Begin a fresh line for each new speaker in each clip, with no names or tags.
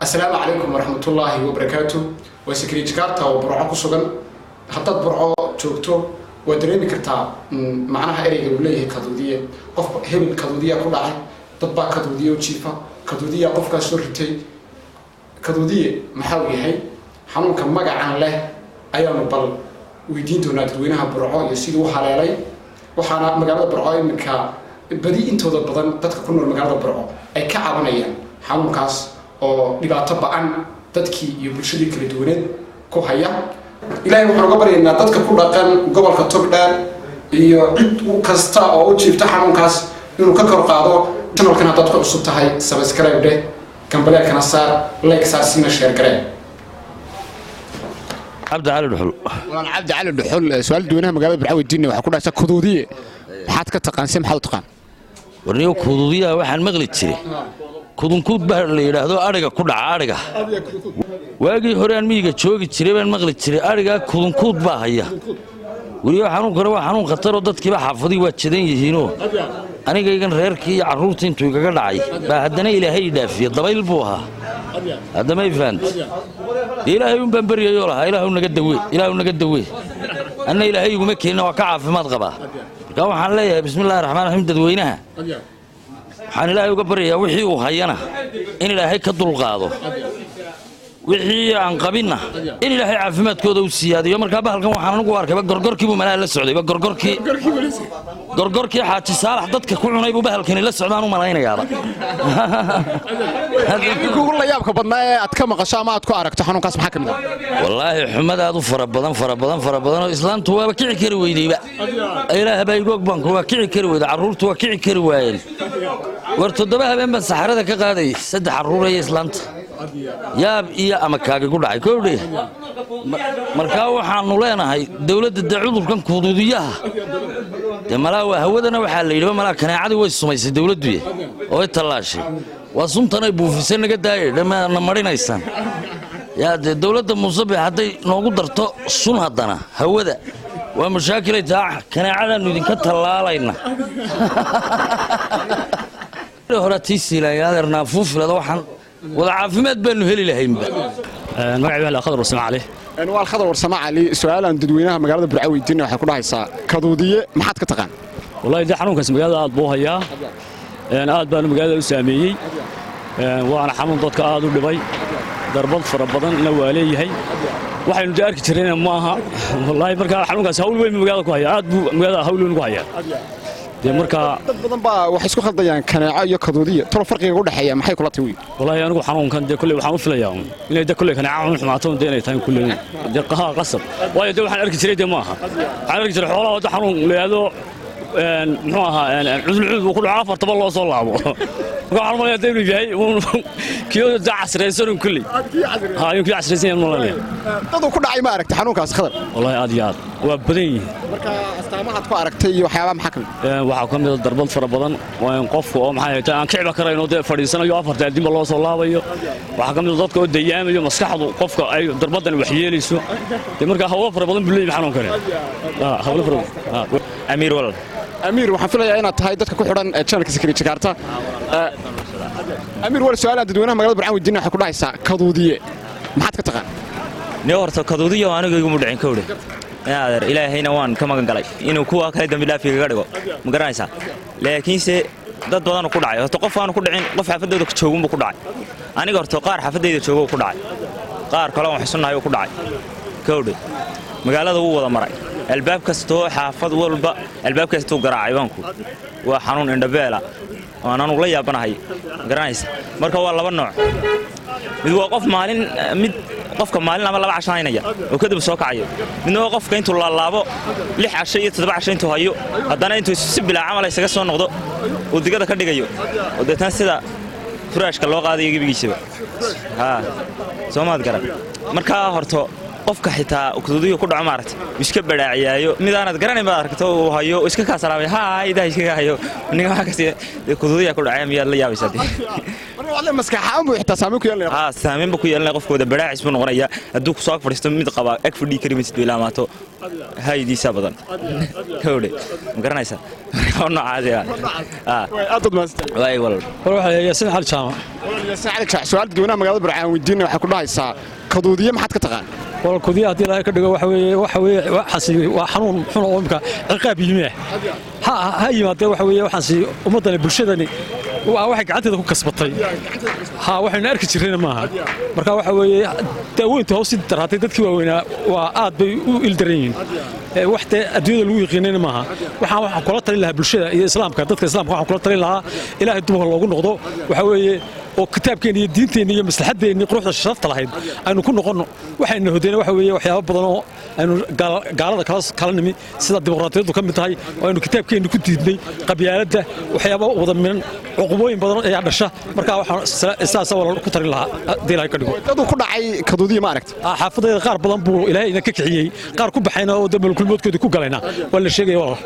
Asalaamu calaykum waraxmatullaahi wabarakaatu. Waa Sakariye Jakarta oo Burco ku sugan. Haddaad Burco joogto, waad dareemi kartaa macnaha ereyga uu leeyahay kaduudiye. Qof hebel kaduudiya ku dhacay, dad baa kaduudiye u jiifa, kaduudiya qofkaas soo ritay. Kaduudiye maxaa uu yahay? Xanuunka magacan leh ayaanu bal weydiin doonaa dadweynaha Burco iyo sidii u haleelay. Waxaana magaalada Burco iminka badi intooda badan dadka ku nool magaalada Burco ay ka cabanayaan xanuunkaas oo dhibaato ba-an dadkii iyo bulshadii kala duwaneed ku haya. Ilaahay waxaan uga baryaynaa dadka ku dhaqan gobolka Togdheer iyo cid kasta oo u jiifta xanuunkaas inuu ka kor qaado. Channelkan haddaad ku cusub tahay, subscribe dheh, gambaleelkana saar, like saar, siina share garee.
Cabdi Cali Dhuxul.
Walaan Cabdi Cali Dhuxul, su-aal dadweynaha magaalada Burco weydiinaya waxaa ku dhahaysa: kuduudiye maxaad ka taqaan, se maxaad u taqaan?
Warniyo, kuduudiyaha waxaan maqli jiray kudunkuud baa la yidhaahdo, adhiga ku dhaca. Adhiga waagii hore aan miyiga joogi jiray baan maqli jiray, adhigaa kudunkuud baa haya. Weliba xanuunkana waa xanuun khataroo dadkiiba xaafadii waa jadan yihiinoo anigaygan reerkii iyo carruurtii intuu igaga dhacay baa haddana Ilaahay dhaafiye. Dabayl buu ahaa, haddama fahamte. Dee Ilaahay un baan baryayoo lahaa, Ilaahu naga dawe, Ilaahu naga dawe. Anna Ilaahay iguma keenna, waa ka caafimaad qabaa. Marka waxaan leeyahay, bismillahi raxmaan raxiim, dadweynaha waxaan Ilaahay uga baryayaa wixii uu hayana in Ilaahay ka dulqaado, wixii aan qabinna in Ilaahay caafimaadkooda u siyaadiyo. Markaa bahalkan waxaan anugu arkayba gorgorkiibuu malaha la socdayba, gorgorkii, gorgorkii Xaaji Saalax dadka ku cunay buu bahalkani la socdaan u malaynayaaba.
Kugu la yaabka badnaa ee aad ka maqasho ama aad ku aragto xanuunkaas maxaa ka mid ah?
Wallaahi xumadaad u fara badan, fara badan, fara badan oo islaantu waaba kici kari weydayba. Ilaah baa igu og, baanku waa kici kari weyday, carruurtu waa kici kari waayeen. War 7 habeen baan saxarada ka qaadayay, saddex carruur iyo islaanta. Yaab iyo ama kaagi ku dhacay kowdhe. Markaa waxaanu leenahay dowladda, dee cudurkan kuduudiyaha dee malaa waa hawadana, waxaa la yidhiba malaa kaneecadii way sumaysay dowladduye oo ay tallaashay. Waa suntanay buufisay, naga daayay dhammaana marinaysaan. Yaa dee dowladda Muuse Biix hadday noogu darto sun haddana hawada waa mashaakilay taa, kaneecadaannu idinka tallaalayna. Hore tii siilaaya adeer naafuufilada waxaan wada caafimaad baanu heli lahaynba.
Magacay waa Khadar Warsame Cali.
Waa Khadar Warsame Cali. Su-aalaan dadweynaha magaalada Burco weydiinaya waxay ku dhahaysaa: kaduudiye maxaad ka taqaan?
Wallahi dee xanuunkaas magaalada aad buu hayaa, aad baanu magaalada u saameeyey, waana xanuun dadka aad u dhibay, darbad fara badanna waa leeyahay. Waxaynu dee arki jirayna ma aha wallaahi. Markaa xanuunkaas hawl weyn buu magaalada ku hayaa, aad buu magaalada hawl weyn ku hayaa dee markaa.
Dad badan baa waxay isku khaldayaan kaneeco iyo kaduudiye. Talo farqiga u dhexeeya maxay kula tahay wiil?
Wallaahi anigu xanuunkan dee kolley waxaan u filayaa un inay dee kolley kaneeca un xumaato dee inay tahay kulley dee qahaa qasab, waayo dee waxaan arki jiray dee ma aha. Waxaan arki jiray xoolaha dee xanuun la yidhaahdo muxuu ahaa cudul uu ku dhaco, afartaba loo soo laabo. Marka waxaan malaya dee inuu yahay uun kii dee casraysan un kulley, ha, inuu kii casraysan yahay malanaya.
Dad uu ku dhacay ma aragtay xanuunkaas, Khadar?
Wallaahi aad iyo aad waa badan yihiin.
Marka astaamahaad ku aragtay iyo waxyaabaha maxaa ka mid?
Waxaa ka mid a darbad fara badan, waa in qofka oo maxay ahayd aan kiciba karayno dee fadhiisanayo, afarta addinba loo soo laabayo. Waxaa ka mid a dadka oo dayaamayo, maskaxdu qofka ay darbadan waxyeelayso. Dee markaa hawlo fara badan buu leeyahay xanuunkani. Hawlo fara badan.
Amiir walal.
Amiir, waxaan filayaa inaad tahay dadka ku xidhan channelka Sakariye Jakarta. Amiir wal, su-aalaan dadweynaha magaalada Burcaan weydiinaya waxay ku dhahaysaa: kaduudiye maxaad ka taqaan?
Ni horta kaduudiyo aniga iguma dhicin kowdhe adeer, Ilaahayna waan ka magan galay inuu kuwa kale dambi dhaaf igaga dhigo, ma garanaysaa? Laakiinse dad badanoo ku dhacay horta, qof aanu ku dhicin, qof xaafadooda joogunbuu ku dhacay. Aniga horta qaar xaafadayda joogo ku dhacay, qaar kale aan xusunnahay ku dhacay kowdhe. Magaalada wuu wada maray, albaab kastoo xaafad walba albaab kastuu garaacay baanku. Waa xanuun indhabeela waan anugu la yaabanahay, ma garanaysa? Marka waa laba nooc: mid waa qof maalin, mid qofka maalin ama 2 casho haynaya oo kadib soo kacayo, midna waa qofka intuu laalaabo 6 casho iyo 7 casho intuu hayo, haddana intuu si bilaa camal isaga soo noqdo uu digada ka dhigayo oo deetana sida furaashka loo qaadayo gebigiisaba. Haa, soo maad garan? Markaa horto Qofka xitaa kuduudiyo ku dhaco maaragtay iska badhaaciyaayo, mid aanad garanayn baad aragto uu hayo, iska kaa salaamay, haa idaha iskaga hayo ninka waxa kasi kuduudiyaa ku dhacaya, miyaad la yaabaysaa dee?
Maskaxaan buu xitaa saameyn ku yeelanaya.
Haa, saameyn buu ku yeelanaya. Qofka wada badhaacis buu noqonayaa. Hadduu kusoo ag fadhiisto mid qaba, ag fadhii kari maysid, bay laamaato haydiisa badan kawdhe, ma garanaysaa? Noocaas.
Aad baad mahadsantahay.
Waay walaal.
War waxa Yaasin Cali Jaamac.
Yaasin Cali Jaamac, su'aal dadweynaha magaalada Burco aan weydiinay waxay ku dhahaysaa: kaduudiye maxaad ka taqaan?
Wal kudiya haddii Ilaahay ka dhigo, waxa weeye waxaasi waa xanuun xun oo imka ciqaab yimi ah. Ha yimaadee, waxa weeye waxaasi ummaddani, bulshadani waa waxay gacanteeda ku kasbatay. Ha waxaynu arki jirrayna maaha. Marka waxa weeye daaweyntu hoos sii daraatay, dadkii waaweynaa waa aad bay u ildaran yihiin. Wax dee adduunyada lagu yiqiinayna maaha. Waxaan kula talin lahaa bulshada iyo islaamka, dadka islaamka waxaan kula talin lahaa Ilaahay dumarka loogu noqdo, waxa weeye oo kitaabkeenni iyo diinteenni iyo maslaxaddeenni quruxda sharafta lahayd aynu ku noqonno. Waxayna hodeen waxa weeye waxyaabo badan oo aynu gaalada kala nimi, sida dimuqraadiyaddu ka mid tahay oo aynu kitaabkeenni ku diidnay, qabyaaladda, waxyaabo wada miran, cuqubooyin badan ayaa dhasha. Marka waxaan sidaasa walaal ku talin lahaa haddii Ilaahay ka dhigo.
Daduu ku dhacay kaduudiye ma aragta?
Xaafadayda qaar badan buu Ilaahay idin ka kiciyey, qaar ku baxayna oo dambe kulmoodkoodii ku galayna waa la sheegaya walaal.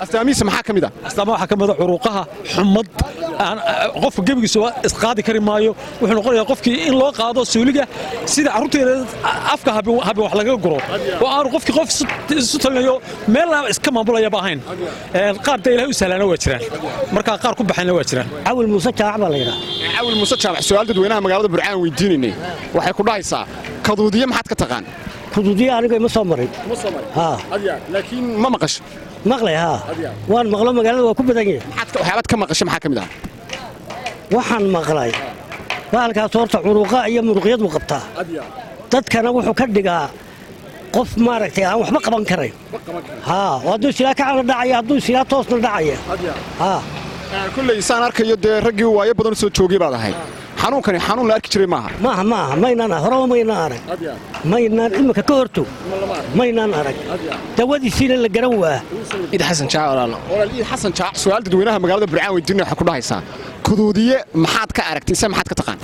Astaamihiisa maxaa ka mid ah?
Astaamaha waxaa ka mid ah curuqaha, xumad aan qofka gebigiisa waa isqaadi kari maayo. Wuxuu noqonayaa qofkii in loo qaado suuliga sida carruurteeda afka habin habin wax lagaga guro, oo aanu qofkii qof isu talinayo meel iska maamulayaba ahayn. Qaar dee Ilaahay u sahlaana waa jiraan, marka qaar ku baxayna waa jiraan.
Cawil Muuse Jaamac baa la yidhaha.
Cawil Muuse Jaamac, su'aal dadweynaha magaalada Burco aan weydiinaynay waxay ku dhahaysaa: kaduudiye maxaad ka taqaan?
Kuduudiye aniga ima soo marin. Haa.
Laakiin ma maqasho?
Maqlay, haa, waan maqlo, magaalada waa ku badan yahay.
Waxyaabaad ka maqashay maxaa ka mid ah?
Waxaan maqlay bahalkaas horta curuqa iyo muruqyadu qabtaa, dadkana wuxuu ka dhigaa qof maaragtay aan waxba qaban karayn. Haa, oo hadduu silaa kacana dhacaya, hadduu silaa toosna dhacaya. Haa.
Kulley saan arkayo dee raggii waayo badan soo joogay baad ahayd. Xanuunkani xanuun la arki jiray maaha?
Maaha, maaha, maynaan horeba maynaan arag, maynaan imika ka hortog maynaan arag, dawadiisiina la garan waa.
Iid Xasan Jaac walaalo.
Walaal Iid Xasan Jaac, su'aal dadweynaha magaalada Burcaan weydiinaya waxay ku dhahaysaa: kuduudiye maxaad ka aragtay ise maxaad ka taqaan?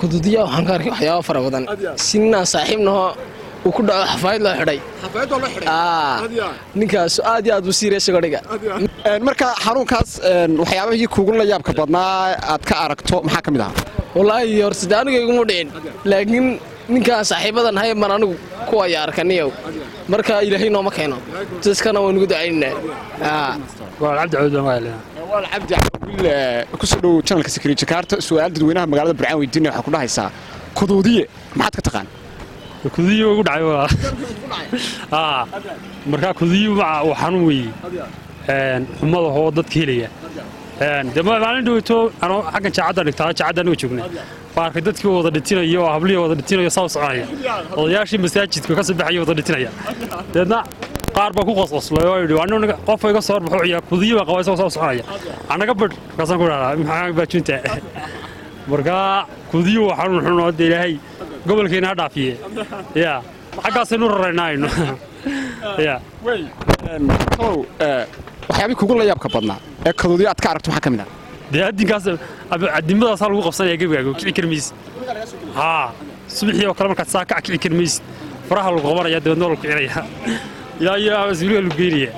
Kuduudiya waxaan ka arkay waxyaabo fara badan, si ninaan saaxiibnaho uu ku dhaco, xafaayad loo xidhay. Ninkaas aad iyo aad buu siiriya isagoo dhiga.
Marka xanuunkaas waxyaabahii kugu la yaabka badnaa aad ka aragto maxaa ka mid ahaa?
Wallaahi horta de aniga iguma dhicin, laakiin ninkaan saaxiibadan hay baan anigu kuwaya arkaniyow. Marka Ilaahay nooma keeno, dadkana waan ugu ducaynaynaa.
Walaal Cabdi Cawd baan magaca.
Walaal Cabdi Cawil, ku soo dhow channelka Sakri Jakarta. Su'aal dadweynaha magaalada Burcaan weydiinaya waxaa ku dhahaysaa: kuduudiye maxaad ka taqaan?
Kuduudiye ugu dhacay walaal. Aa marka kuduudiye waa xanuun weeye xumada hoo dadka helaya. Dee maalin dhowto anoo xaggan jaacadda dhigtaa, jaacadda aniga joognay, baa arkay dadkii wada dhitinaya oo hablihii wada dhitinaya, saa u soconaya, odayaashii masaajidka ka soo baxaya wada dhitinaya. Deedna qaar baa ku qosqoslay oo yidhi aniga qofka iga soo horbaxo ciyaa kuduudiye baa qabaa isagoo saa u soconaya anaga badh. Markaasaan ku idhahdaa maxaa baajinta? Markaa kuduudiye waa xanuun xun oo dee Ilaahay gobolkeena ha dhaafiye, ya xaggaasaynu raraynaa aynu ya.
Talow waxyaabihii kugu la yaabka badnaa ee kaduudiye aad ka aragto maxaa ka mid ah?
Dee addinkaas addimmadaasaa lagu qabsanaya, gebigaaga kici kari maysid. Haa, subaxii oo kale markaad saa kac kici kari maysid, faraha lagu qabanaya, dabeedna waa lagu kicinaya ilaa iyo aswiliga lagu geynaya.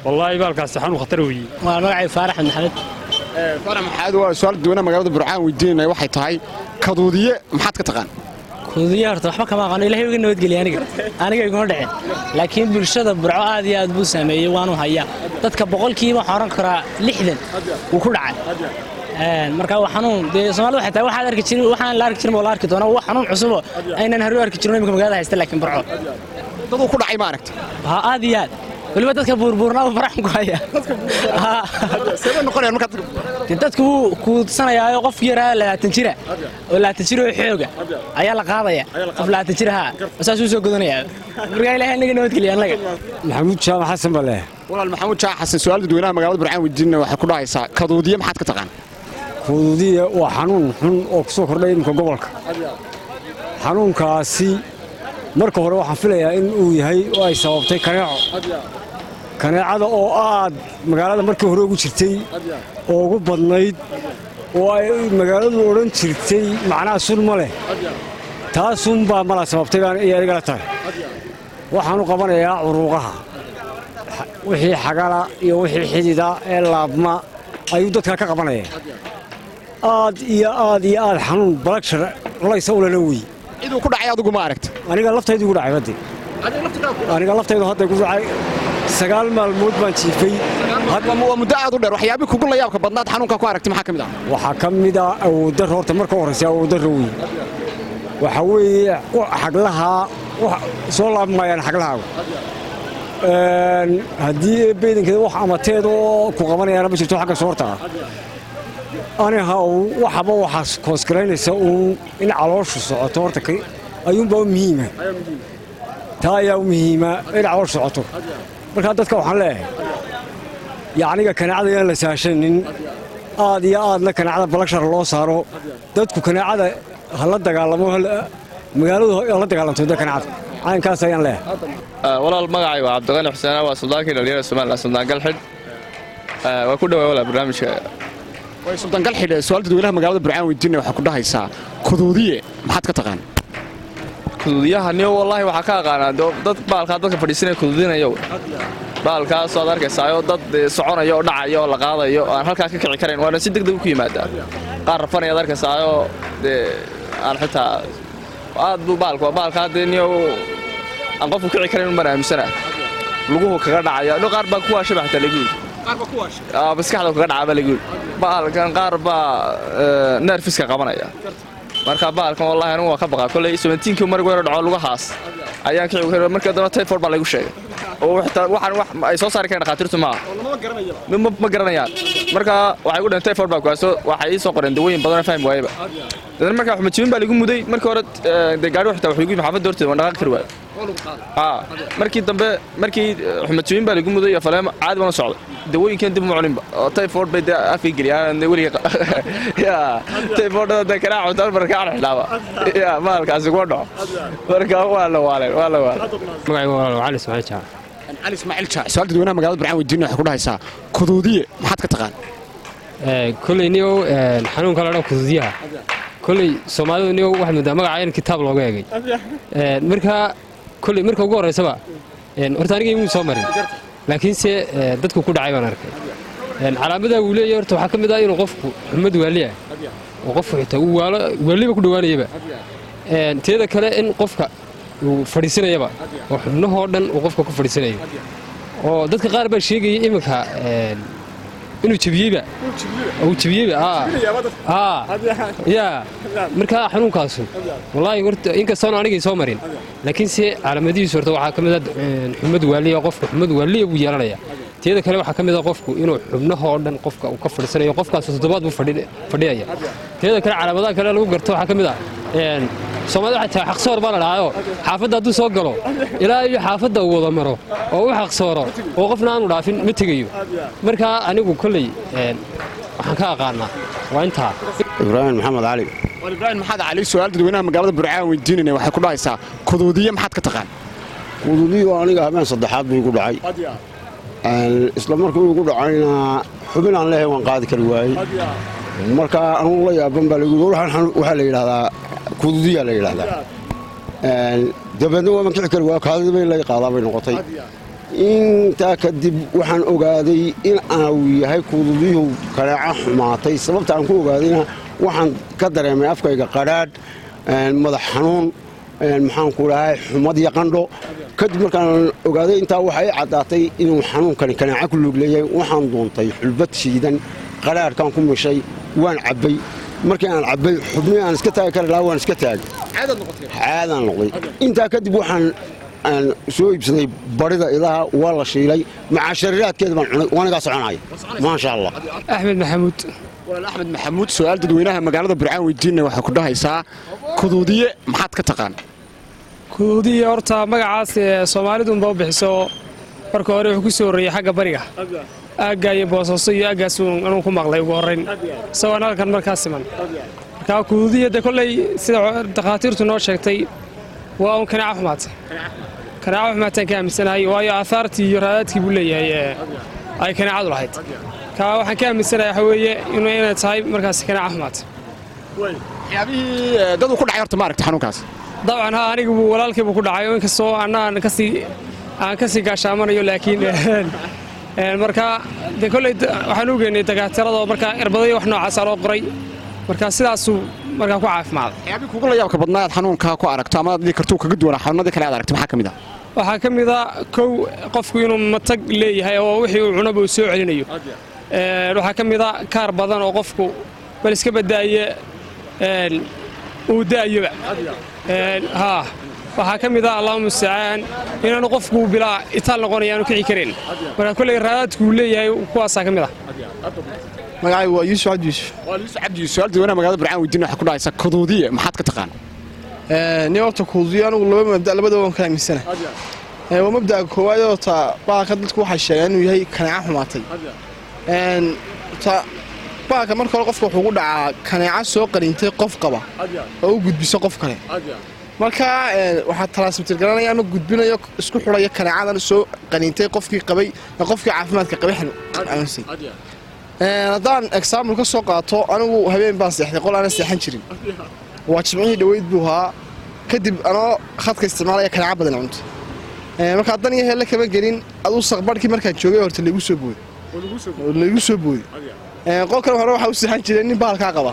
Wallaahi baalkaasi xanuun khatar weeye.
Waa magacay Faarax Maxamed.
Faarax Maxamed, waa su'aal dadweynaha magaalada Burcaan weydiinaya waxay tahay: kaduudiye maxaad ka taqaan?
Kuduudiye horta waxba kama aqaano, Ilaahay uga nabadgeliya. Aniga iguma dhicin, laakiin bulshada Burco aad iyo aad buu saameeyey, waanu hayaa dadka 100% waxaan oran karaa 60 wuu ku dhacay. Marka waa xanuun dee Soomaalida waxay tahay waxaad arki jirin, waxaan la arki jirin oo la arki doona, waa xanuun cusub oo aynan hore u arki jirin imika magaalada haysta, laakiin Burco
daduu ku dhacay ma aragta?
Ha, aad iyo aad, weliba dadka buurbuurnaa buu faraxan ku haya.
Seebay noqonayaan markaa?
Dee dadku wuu kuudsanayaayo, qof yaraa 20 jira oo 20 jir oo xooga ayaa la qaadaya, qof 20 jir haa saasuu soo godanayaa. Marka Ilaahay naga nabadgeliya annaga.
Maxamuud Jaamac Xasan baa leeyahay.
Walaal Maxamuud Jaamac Xasan, su'aal dadweynaha magaalada Burcaan weydiinaya waxay ku dhahaysaa: kaduudiye maxaad ka taqaan?
Kuduudiye waa xanuun xun oo ku soo kordhay iminka gobolka. Xanuunkaasi marka hore waxaan filayaa in uu yahay oo ay sababtay kaneeco, kaneecada oo aad magaalada markii hore ugu jirtay oo ugu badnayd oo ay magaaladu odhan jirtay macnaha sun ma leh, taasunbaa mala sababtay baan iyo anigala tahay. Waxaanu qabanayaa curuqaha, wixii xagala iyo wixii xidida ee laabma ayuu dadka ka qabanaya. Aad iyo aad iyo aad xanuun balagshar culaysa ulana wey.
Ciduu ku dhacay adigu ma aragta?
Aniga laftaydu igu dhacay badde, aniga laftaydu hadda ku dhacay. 9 maalmood baan jiifay.
Waa muddo aad u dheer. Waxyaabii kugu la yaabka badnaad xanuunka ku aragtay maxaa ka mid ah?
Waxaa ka mid ah awooddarro. Horta marka horreysa awooddarro wey. Waxaa weeye xaglaha soo laabi maayaan xaglahaagu haddii eebeydankeeda wax amateed oo ku qabanayaana ma jirto xagga soorta ah. Aniha waxaba waxaas koosgaraynaysa uun in calooshu socoto horta ayuunbaa u muhiima, taa ayaa u muhiima in calooshu socoto. Markaa dadka waxaan leeyahay, yacniga kaneecada yaan la saashanin, aad iyo aadna kaneecada balagshar loo saaro. Dadku kaneecada ha la dagaalamo, magaaladu ha la dagaalanto de kaneecada caynkaas ayaan leeyahay.
Walaal, magacay waa Cabdiqani Xuseen, waa suldaankii dhalinyarada Somaliland, Suldaan Galxidh. Waa ku dhawaa walaal barnaamijka.
Way Suldaan Galxidh, su'aal dadweynaha magaalada Burcaan weydiinaya waxaa ku dhahaysaa, kuduudiye maxaad ka taqaan?
Kuduudiyaha niyo wallaahi waxaa ka aqaanaa dad baalkaa dadka fadhiisanaya kuduudinayo. Baalkaasoo aad arkaysaayo dad soconaya oo dhacaya oo la qaadayo aan halkaa ka kici karayn, waana si deg deg ku yimaadaa. Qaar rafanaya ad arkaysaayo dee aan xitaa aad buu baalku waa baalkaa dee niyo aan qofku kici karayn baan aaminsana. Luguhu kaga dhacaya no, qaar baa kuwaa shabax xitaa lagu yidhi, maskaxda kaga dhacaa baa lagu yidhi. Baalkan qaar baa nerfiska qabanaya. Marka baalkan wallahi anigu waa ka baqaa. Kolley 17-kii marigu yaro dhaco lugahaas ayaan kici kara. Markii dambena typhoid baa laygu sheegay oo waxaan wax ay soo saari kareen dhakhaatiirtu maaha, ma garanayaan. Marka waxay ku dhaheen typhoid baa kuhaaso, waxay ii soo qoreen dawooyin badan oo fahmi waayeba. Dadna marka xumajibin baa lagu muday. Markii hore dee gaari xitaa wuxuu igu yimi xaafadda horteeda, waan dhaqaaqi kari waayo. Markii dambe markii xumajibin baa lagu muday iyo faleemo, caadi baan u socday. Dawooyinkan dib uma cuninba oo typhoid bay dee afkii geliyaan weliga. Ya typhoid dee kanaa cuntaan marka aan xidhaaba ya maalkaasi kuma dhaco. Marka waa la waaleen, waa la waaleen.
Magacaygu walaal Cali Ismaaciil Jaac.
Cali Ismaaciil Jaac, su'aal dadweynaha magaalada Burcaan weydiinaya waxay ku dhahaysaa, kuduudiye maxaad ka taqaan?
Kolley niyow xanuunka la dhan kuduudiyaha, kolley Soomaalidu niyow waxaad moodaa magaca in kitaab looga eegay. Marka kolley marka ugu horreysaba horta aniga imuu soo marin, laakiinse dadku ku dhacay baan arkay. Calaamadaha uu leeyahay horta waxaa ka mid ah inuu qofku xumad waaliya oo qofku xitaa uu waalo, waaliba ku dhowaanayaba. Teeda kale in qofka uu fadhiisanayaba oo xubnahoo dhan uu qofka ku fadhiisanayo, oo dadka qaar baa sheegaya iminka inuu jebiyeyba, uu jebiyeyba ya. Marka xanuunkaasu wallaahi horta inkastoon anigay soo marin, laakiinse calaamadihiisu horta waxaa ka mid ah xumad waaliya, qofku xumad waaliya buu yeelanaya. Teeda kale waxaa ka mid ah qofku inuu xubnahoo dhan qofka uu ka fadhiisanayo, qofkaas toddobaad buu fadhiyaya. Teeda kale calaamadaha kale lagu garto waxaa ka mid ah, Soomaalida waxay tahay xaqsoor baa la dhahaayo, xaafadda hadduu soo galo ilaa iyo xaafadda uu wada maro oo u xaqsooro oo qofna aanu dhaafin ma tegayo. Marka anigu kolley waxaan ka aqaanaa waa intaa.
Ibraahim Maxamed Cali.
Ibraahim Maxamed Cali, su'aal dadweynaha magaalada Burcaan weydiinayna waxay ku dhahaysaa, kuduudiye maxaad ka taqaan?
Kuduudiyo aniga habeen saddexaad buu igu dhacay. Isla markuu igu dhacayna xubin aan leeyahay waan qaadi kari waayey. Marka anugu la yaaban baa lagu waxaa la yidhahdaa kuduudiyaa la yidhahdaa. Dabeedna waaban kici kari waaya, kaadida bay laga qaadaa bay noqotay. Intaa kadib waxaan ogaaday in aanu yahay kududiyuhu kaneeco xumaatay. Sababta aan ku ogaadayna waxaan ka dareemay afkayga qadhaadh, madax xanuun, maxaan ku dhahay, xumad iyo qandho. Kadib markaan ogaaday intaa waxaa ii caddaatay inuu xanuunkani kaneeco ku lug leeyahay. Waxaan doontay xulbad shiidan, qadhaadhkaan ku mishay, waan cabbay. Markii aan cabbay xubnihii aan iska taagi kari lahaa waan iska taagay, caadaan noqday. Intaa kadib waxaan aan soo iibsaday barida idaha, waa la shiilay, macaashariraadkeeda baan cunay, waanigaa soconaya maasha Allah.
Axmed Maxamuud.
Walaal Axmed Maxamuud, su'aal dadweynaha magaalada Burcaan weydiinaya waxay ku dhahaysaa, kuduudiye maxaad ka taqaan?
Kuduudiye horta magacaas Soomaalidu unba u bixiso. Marka hore wuxuu ku soo horreeyey xagga bariga, aagga iyo Boosaaso iyo aaggaas anuu ku maqlay ugu horrayn, isagoon halkan markaas siman. Markaa kuduudiye de kolley sida dhakhaatiirtu noo sheegtay waa un kaneeco xumaatay, kaneeco xumaataan ka aaminsanahay, waayo aahaartii iyo raadaadkii buu leeyahay ee ay kaneecadu lahayd. Kaa waxaan ka aaminsanahay waxa weeye inay tahay markaas kaneeco xumaatay.
Waxyaabihii dad uu ku dhacay horta ma aragta xanuunkaas?
Dabcan ha, anigu buu walaalkaybu ku dhacay oo inkastoo anna aan kasii gaashaamanayo, laakiin marka de kolley waxaan u geynay dakaatirada oo markaa irbadayo wax noocaasa loo qoray, marka sidaasuu markaa ku caafimaaday.
Waxyaabihii kugu la yaabka badnaa aad xanuunkaa ku aragto ama aad dhihi karto uu kaga duwanaa xanuunadii kale aad aragto maxaa ka mid ah?
Waxaa ka mid a kow, qofku inuu matag leeyahay oo wixii uu cunaba uu soo celinayo. Waxaa ka mid a kaar badan oo qofku bal iska badaaye uu da'ayoba. Haa, waxaa ka mid a, Allahuma mustacaan, inaanu qofku bilaa itaal noqonaya, aanu kici karin. Marka kolley raadaadku uu leeyahay kuwaasaa ka mid ah.
Magacaygu waa Yuusuf Cabdi Yuusuf.
Waa Yuusuf Cabdi Yuusuf. Su'aal dadweynaha magaalada Burcaan weydiin waxaa ku dhahaysa: kaduudiye maxaad ka taqaan?
Nin horta kuudiyo anigu laba mabda labadaba waan ka aaminsana. Waa mabda'a koowaad, horta baalka dadku waxay sheegeen inuu yahay kaneeca xumaatay. Ta baalka marka hore qofka wuxuu ku dhacaa kaneeca soo qaniintay qof qaba oo u gudbiso qof kale. Marka waxaa transmitter garanaya ama gudbinayo, isku xidhaya kaneecadan soo qaniintay qofkii qabay qofkii caafimaadka qabay xanuunsay. Haddaan example ka soo qaato, anigu habeen baan seexday qol aanan seexan jirin, waa Jimcihii dhoweyd buu ahaa. Kadib anoo khadka isticmaalaya kaneeca badan cunto. Marka haddan iyo heelle kama gelin, aduu saqbarhkii markaan joogay horta laigu soo booday, laigu soo booday. Qolkan hore waxaa u seexan jiray nin bahalkaa qaba.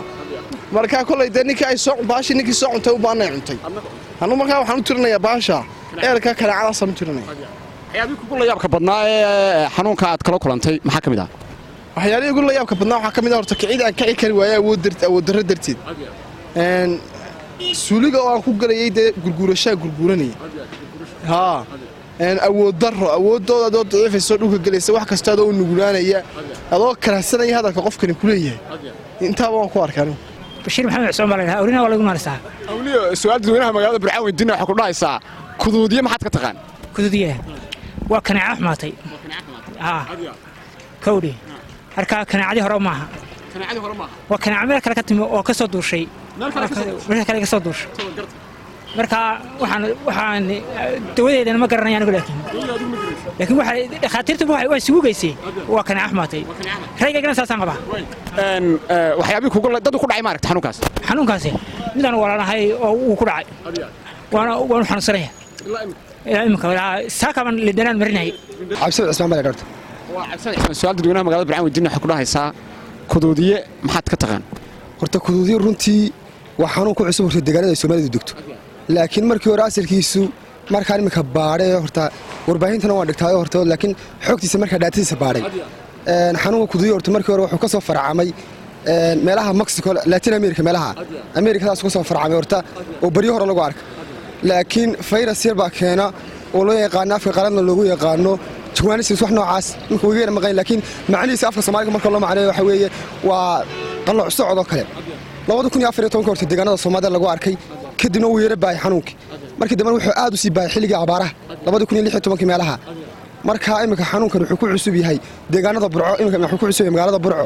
Marka kolley dee ninkii ay soo baashii ninkii soo cuntay u baanay cuntay anugu. Markaa waxaan u tirinayaa baasha eerka kaneecadaasaan u tirinaya.
Waxyaabihii kugu la yaabka badnaa ee xanuunka aad kala kulantay maxaa ka mid ah?
Waxyaalihii ugu la yaabka badnaa waxaa ka mid ah horta kicid aan kici kari waayay awood darro darteed. Suuliga oo aan ku galayay dee gurguurashaa gurguuranayay. Haa, awood darro, awooddooda adoo daciifaysa dhulka gelaysa, wax kasta adoo u nugulaanaya, adoo karahsanaya hadalka qofkani ku leeyahay. Intaaba waan ku arkay anigu.
Bashiir Maxamed Cusmaan baa la yidhaha, Awlina waa lagu maaristaa.
Awliyo, su'aal dadweynaha magaalada Burcaan weydiin waxaa ku dhahaysaa: kuduudiye maxaad ka taqaan?
Kuduudiye waa kaneeca xumaatay. Haa, kowdhi, marka kaneecadii hore maaha.
Kaneecadii hore maaha.
Waa kaneeca meel kale ka timi oo ka soo duushay.
Meel kale ka soo duushay.
Meel kale ka soo duushay. Marka waxaan dawadeedana ma garanaya anigu, laakiin waxa dhakhaatiirtu waxay isugu geysay waa kaneeca xumaatay. Raygaygana saasaan qabaa.
Waxyaabihii kugu dad ku dhacay ma aragta xanuunkaas?
Xanuunkaasi midaan walaalnahay oo uu ku dhacay, waanu xanuunsanaya ilaa imika, saakaban lidanaan marinayay.
Cabsida Cismaan baa la dharta.
Waa Cabsida Cismaan. Su'aal dadweynaha magaalada Burcaan weydiin waxaa ku dhahaysaa: kuduudiye maxaad ka taqaan?
Horta kuduudiye runtii waa xanuun ku cusub horta deegaanada ay Soomaalidu degto, laakiin markii hore asalkiisu markaan iminka baadhay horta warbaahintana waan dhigtaayo horta, laakiin xogtiisa markaa dhaatadiisa baadhay, xanuunka kuduudiye horta markii hore wuxuu ka soo farcamay meelaha Mexico, Latin America, meelaha Amerikadaas ka soo farcamay horta oo baryo hore lagu arka. Laakiin fayras yar baa keena oo loo yaqaano afka qaladna loogu yaqaano jawaanisis, wax noocaas marka wigayna maqayn, laakiin macnihiisa afka Soomaaliga marka loo macneeyo waxa weeye waa qalooc socod oo kale. 2014-ka horta deegaanada Soomaalida lagu arkay, kadibna wuu yara baayay xanuunkii. Markii dambena wuxuu aad u sii baayay xilligii abaaraha 2016-kii meelaha. Marka iminka xanuunkan wuxuu ku cusub yahay deegaanada Burco, iminka wuxuu ku cusub yahay magaalada Burco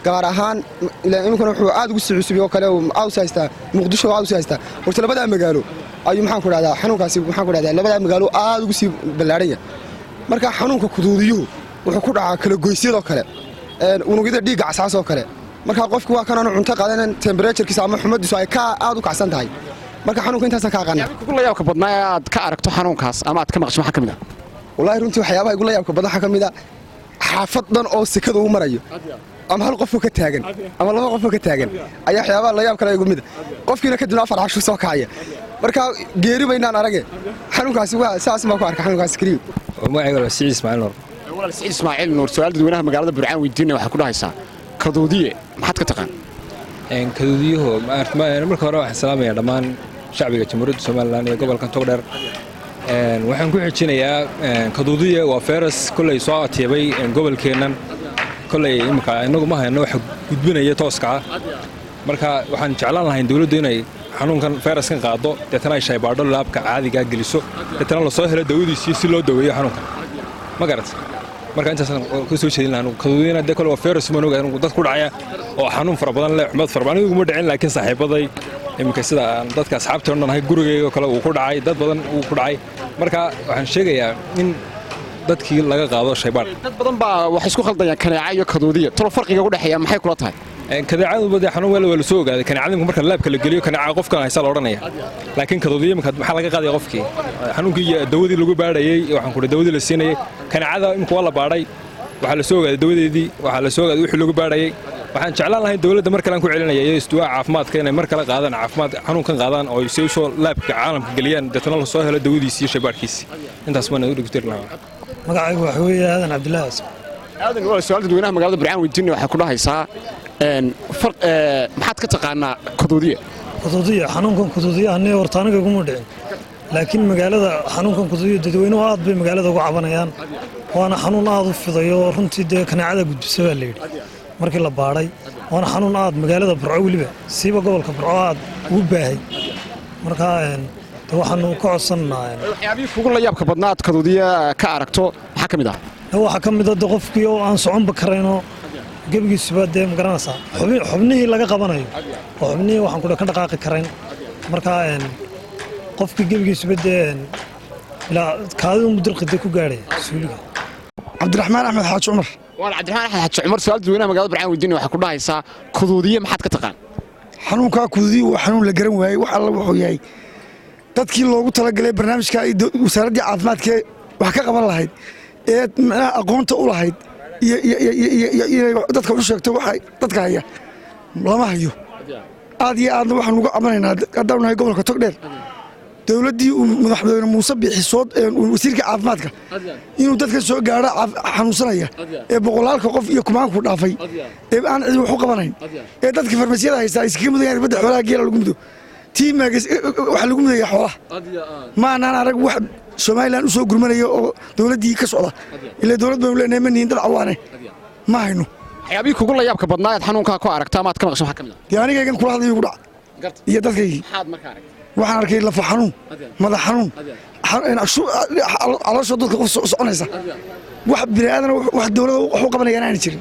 gaar ahaan. Iminkana wuxuu aad ugu sii cusub yahay oo kale aad u sii haystaa Muqdisho, aad u sii haystaa horta labadaa magaalo ayuu, maxaan ku dhahdaa, xanuunkaasi, maxaan ku dhahdaa, labadaa magaalo aad ugu sii ballaaran yahay. Marka xanuunka kuduudiyuhu wuxuu ku dhacaa kala goysyadoo kale, unugyada dhiigga cascas oo kale. Marka qofku waa kanaanu cunto qaadanan, temperaturekiisa ama xumadiisu ay ka aad u kacsan tahay. Marka xanuunka intaasaan ka aqaana.
Kugu la yaabka badnaa ee aad ka aragto xanuunkaas ama aad ka maqasho maxaa ka mid ah?
Wallaahi runtii waxyaabaha igu la yaabka badan waxaa ka mid a xaafad dhan oo sekada uu marayo ama hal qofoo ka taagan ama laba qofoo ka taagan ayaa waxyaabaha la yaab kale igu mid a. Qofkiina kadibna 4 cashu soo kacaya. Marka geeri baynaan arage, xanuunkaasi waa saas baan ku arka xanuunkaasi keliya.
Magacayga waa Siciid Ismaaciil Nuur.
Walaal Siciid Ismaaciil Nuur, su'aal dadweynaha magaalada Burcaan weydiinaya waxaa ku dhahaysaa: kaduudiye maxaad ka taqaan?
Kaduudiyuhu marka hore waxaan salaamayaa dhammaan shacbiga Jamhuuriyadda Somaliland iyo gobolkan Togdheer. Waxaan ku xijinayaa kaduudiye waa feras kolley soo atiibay gobolkeennan. Kolley imika inagu ma hayno waxa gudbinaya tooska ah. Marka waxaan jeclaan lahayn dowladdu inay xanuunkan fayraskan qaado, deetana ay shaybaadho laabka caadigaa geliso, deetana lasoo helo dawadiisii si loo daweeyo xanuunkan, ma garat? Marka intaasaan ka soo jeedin lahaa. Kaduudina dee kole waa fayrus maan ogahay dad ku dhacaya oo xanuun fara badan leh, xumad fara badan. Anigu iguma dhicin, laakiin saaxiibaday iminka sida aan dadka asxaabta o dhan ahay gurigayga kale uu ku dhacay, dad badan uu ku dhacay. Marka waxaan sheegayaa in dadkii laga qaado shaybaadh.
Dad badan baa waxay isku khaldayaan kaneeca iyo kaduudiya. Talo farqiga u dhexeeya maxay kula tahay?
Kadeecadu bade xanuun waa la soo ogaaday. Kaneecada marka laabka la geliyo, kaneeca qofkan haysa la odhanaya, laakiin kaduudiye marka maxaa laga qaadaya qofkii xanuunkii iyo dawadii lagu baadhayay? Waxaan ku dawadii la siinayay kaneecada imika waa la baadhay, waxaa la soo ogaaday dawadeedii, waxaa la soo ogaaday wixii lagu baadhayay. Waxaan jeclaan lahayn dowladda mar kale aan ku celinaya iyo istuwaa caafimaadka inay mar kale qaadaan caafimaad xanuunkan qaadaan oo si usoo laabka caalamka geliyaan, deetana la soo helo dawadiisii iyo shaybaadhkiisii. Intaas baan u dhegeysti lahaa.
Magacaygu waxa weeye Aadan Cabdilaahi Cusman.
Aadan, waa su'aal dadweynaha magaalada Burcaan weydiinaya. Waxay ku dhahaysaa maxaad ka taqaanaa kaduudiye?
Kuduudiya, xanuunkan kuduudiyaha aniga horta aniga iguma dhicin, laakiin magaalada xanuunkan kuduudiya dadweynuhu aad bay magaalada uga cabanayaan, waana xanuun aad u fidayo runtii. Dee kaneecada gudbisa baa layidhi markii la baadhay, waana xanuun aad magaalada Burco, weliba siiba gobolka Burco, aad ugu baahay. Marka de waxaanu ka codsannaa.
Waxyaabihii kugu la yaabka badnaa aad kaduudiye ka aragto maxaa ka mid ah?
Waxaa ka mid a de qofkii oo aan soconba karaynoo gebigiisuba dee magaranaysaa xubnihii laga qabanayo oo xubnihii waxaan ku ka dhaqaaqi karayn. Marka qofkii gebigiisuba dee ilaa kaadida dirqi dee ku gaadhaya suuliga.
Cabdiraxmaan Axmed Xaaji Cumar.
Waa Cabdiraxmaan Axmed Xaaji Cumar. Su'aal dadweynaha magaalada Burcaan weydiinaya waxay ku dhahaysaa kuduudiye maxaad ka taqaan?
Xanuunkaa kuduudiye waa xanuun la garan waayey wax alla wuxuu yahay. Dadkii loogu talagalay barnaamijka wasaaraddii caafimaadkee wax ka qaban lahayd ee macnaha aqoonta u lahayd iyo inay dadka u sheegto waxa dadka haya lama hayo. Aad iyo aadna waxaan uga cabanaynaa haddaanu nahay gobolka Togdheer dowladdii uu madaxweyne Muuse Biixi soo wasiirka caafimaadka inuu dadka soo gaadho xanuunsanaya ee boqolaalka qof iyo kumaanku dhaafay ee aan cid wax u qabanayn ee dadka farmasiyada haysta ay iskaga mudayaan irbadda xoolaha geela lagu mudo tii maagas waxa lagu mudaya xoolaha. Ma anaan arag wax Somaliland u soo gurmanaya oo dowladdii ka socda, ilaa dowlad baynu leenahay, ma nihin dad cawaane, ma hayno.
Waxyaabihii kugu la yaabka badnaa aad xanuunkaa ku aragta ama aad ka maqasho maxaa ka mid ah?
Dee anigaygan kula hadlayo igu dhac iyo dadkaygii.
Maxaad markaa aragtay?
Waxaan arkay lafa xanuun, madax xanuun, caloosha dadka qof soconaysa, wax bini'aadan wax dowladda wax u qabanayaan aanay jirin.